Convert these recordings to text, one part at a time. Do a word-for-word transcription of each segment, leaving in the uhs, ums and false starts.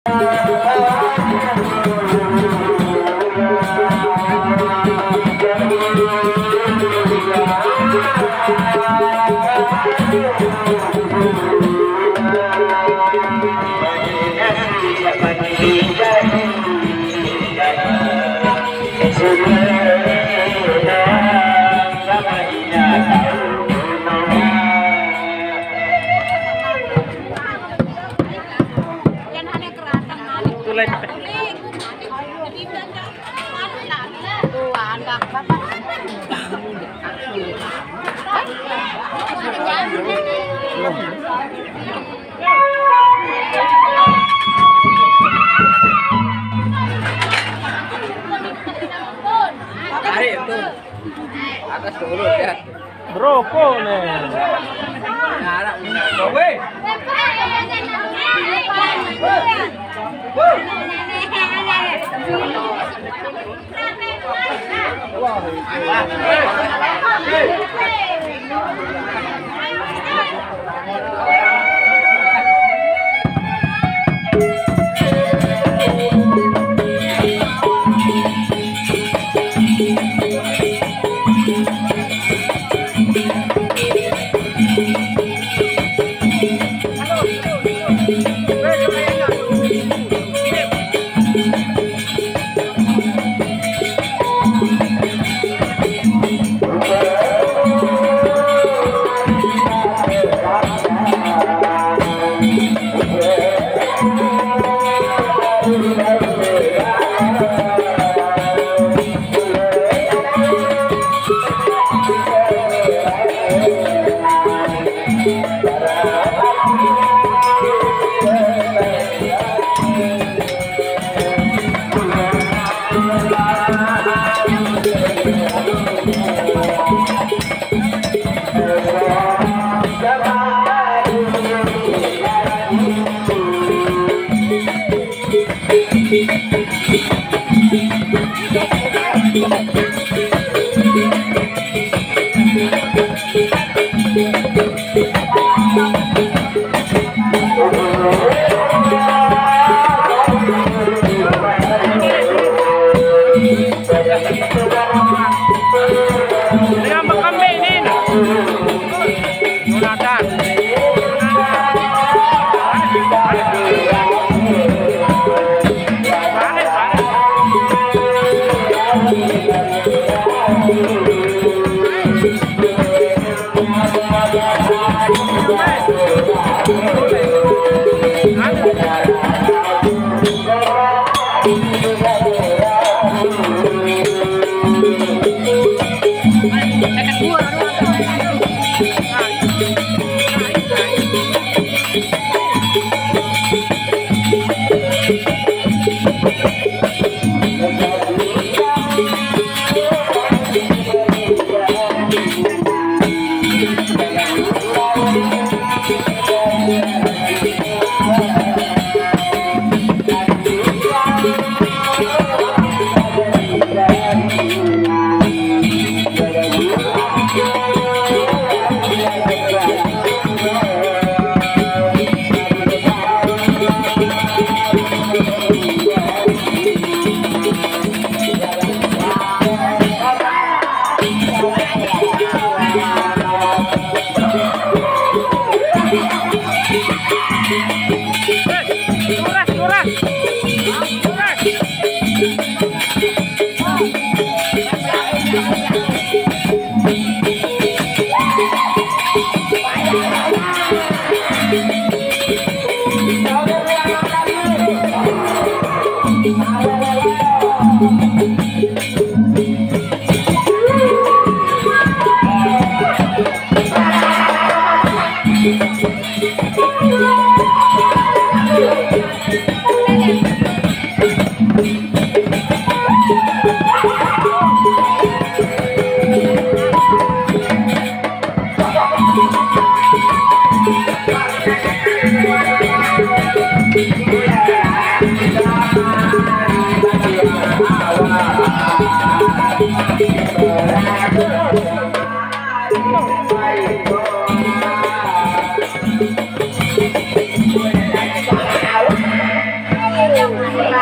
Tarik tuh. Atas dulu, lihat. Berapa nih? Nah, anak muda. Weh. Dengan bekembe ini, nah. Jonathan.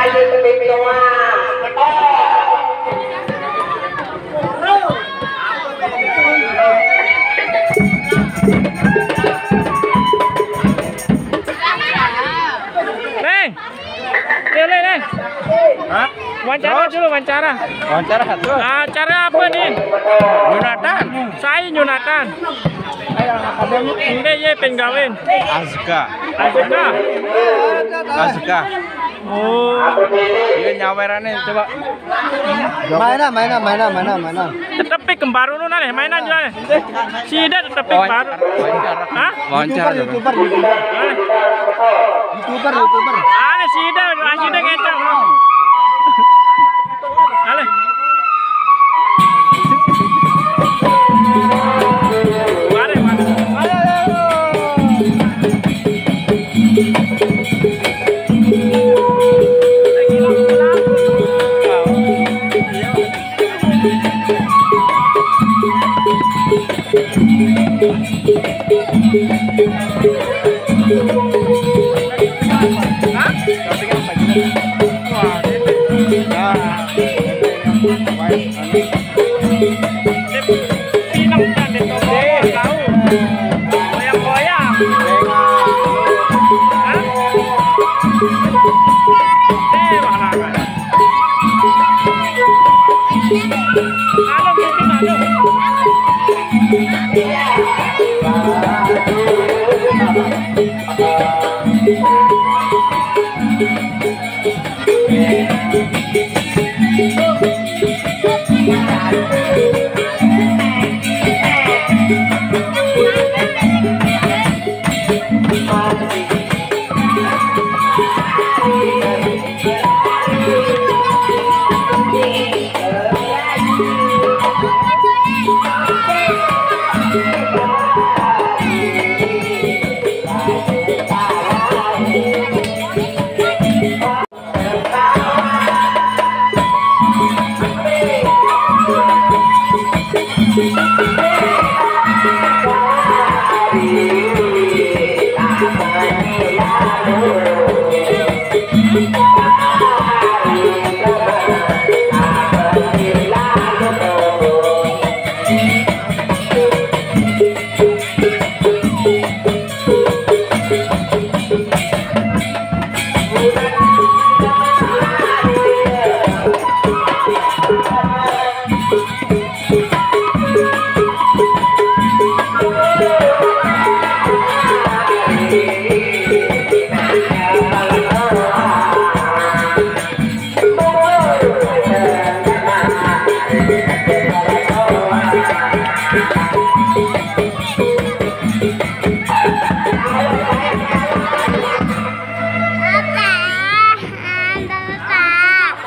Neng, Neng, Neng. Hah? Wawancara dulu, wawancara. Wawancara terus. Acara apa nih? Yunatan. Saya Yunatan. Ini ye penggawin. Azka. Azka. Azka. Oh. Iya, nyawerannya coba. Mainan, mainan, mainan, mainan, mainan. Tetep kembar dulu nih, mainan juga nih. Sida tetep kembar. Wawancara. Hah? Wawancara. YouTuber, YouTuber. Mana? YouTuber, YouTuber. Ada sida, sida ngecok. Ale. Mari, mari. Goyang-goyang. Hah? Eh, mana? Halo, Kevin, halo.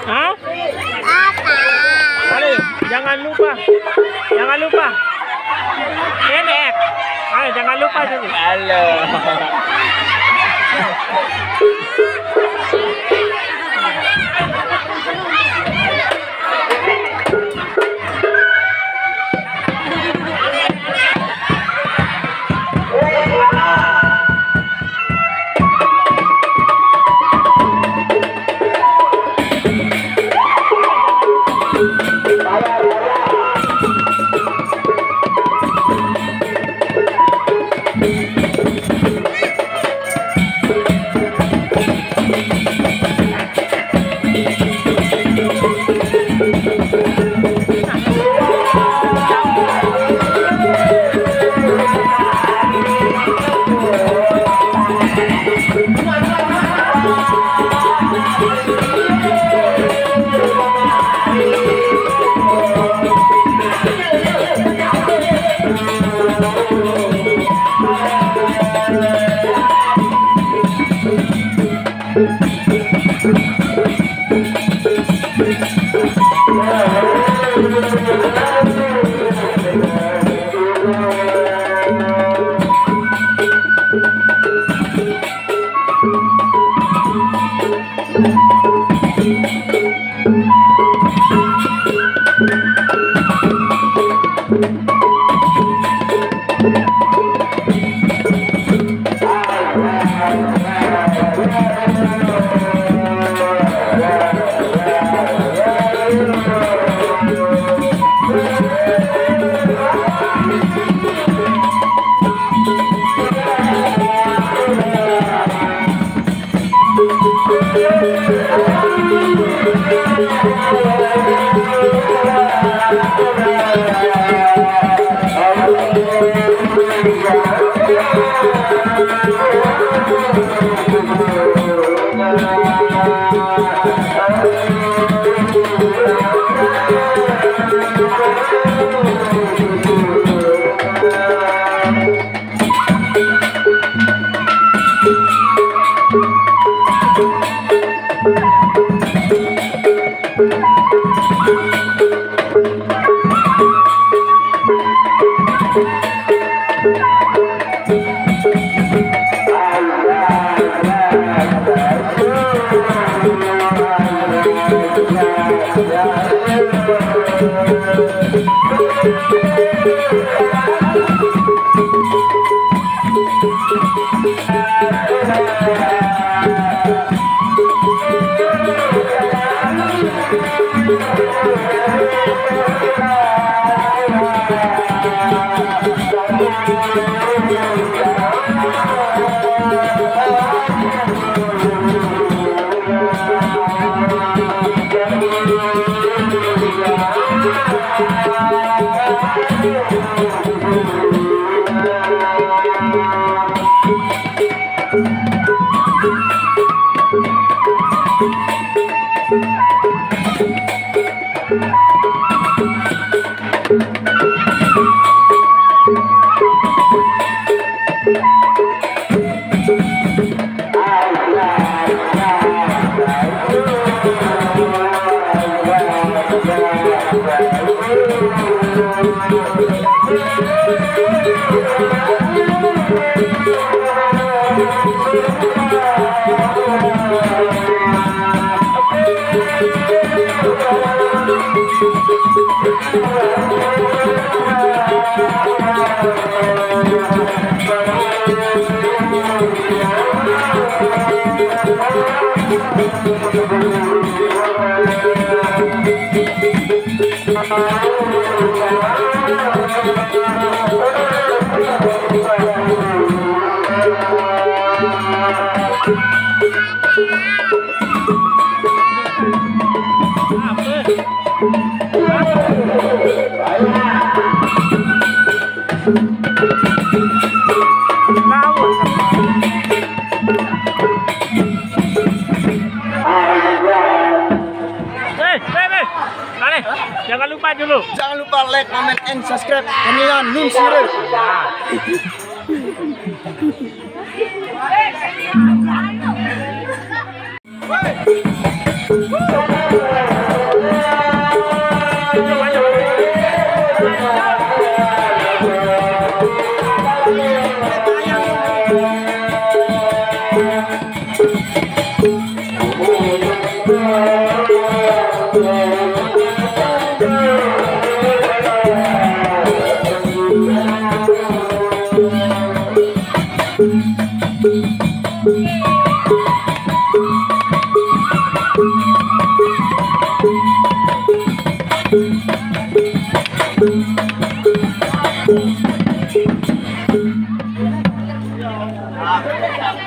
Hah? Ayo, jangan lupa. Jangan lupa. Ini, eh. Ayo, jangan lupa dulu. Halo. Eh, eh, eh. Aleh, jangan lupa dulu. Jangan lupa like, comment, and subscribe. Kami Nun Sire.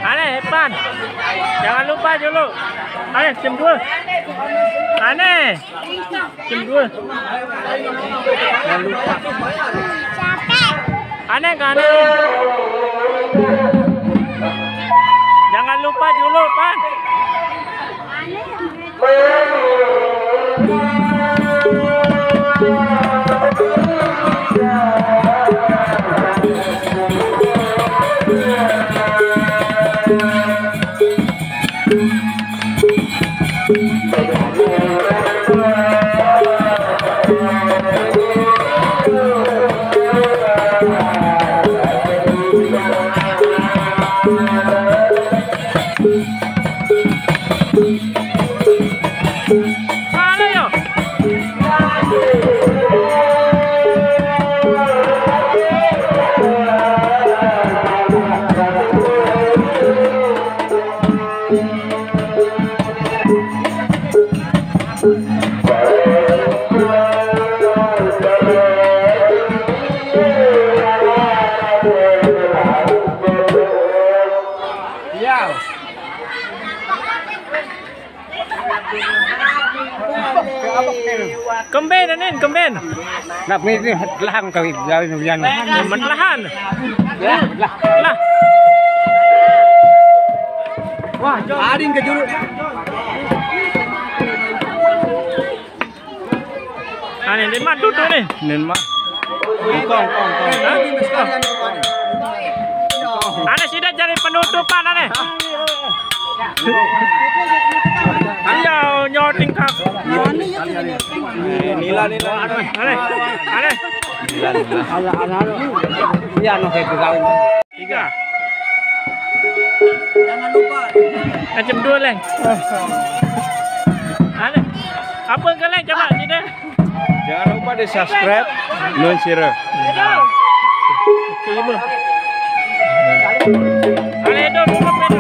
Aneh, Epan. Jangan lupa dulu. Aneh, jam dua. Aneh. Jam dua. Jangan lupa. Aneh, kan? Jangan lupa dulu, Pan. Kemben, Anin, kemben. Nak ni, ni telah kau gawe nuyan. Mentelahan. Lah. Wah, aring ke juru. Ah, ni, ni mak duduk ni. Ni mak. Kong, kong, kong. Hah? Ane sida jadi penutupan ane. Iya, nyoting kak. Nila, nila. Ane, ane. Nila, nila. Iya, no, kayak gitu. Tiga. Jangan lupa. Macam dua leng. Ane. Apa ke leng coba sida? Jangan lupa di subscribe. Nun sira. Terima. Ane, dong, dong, dong.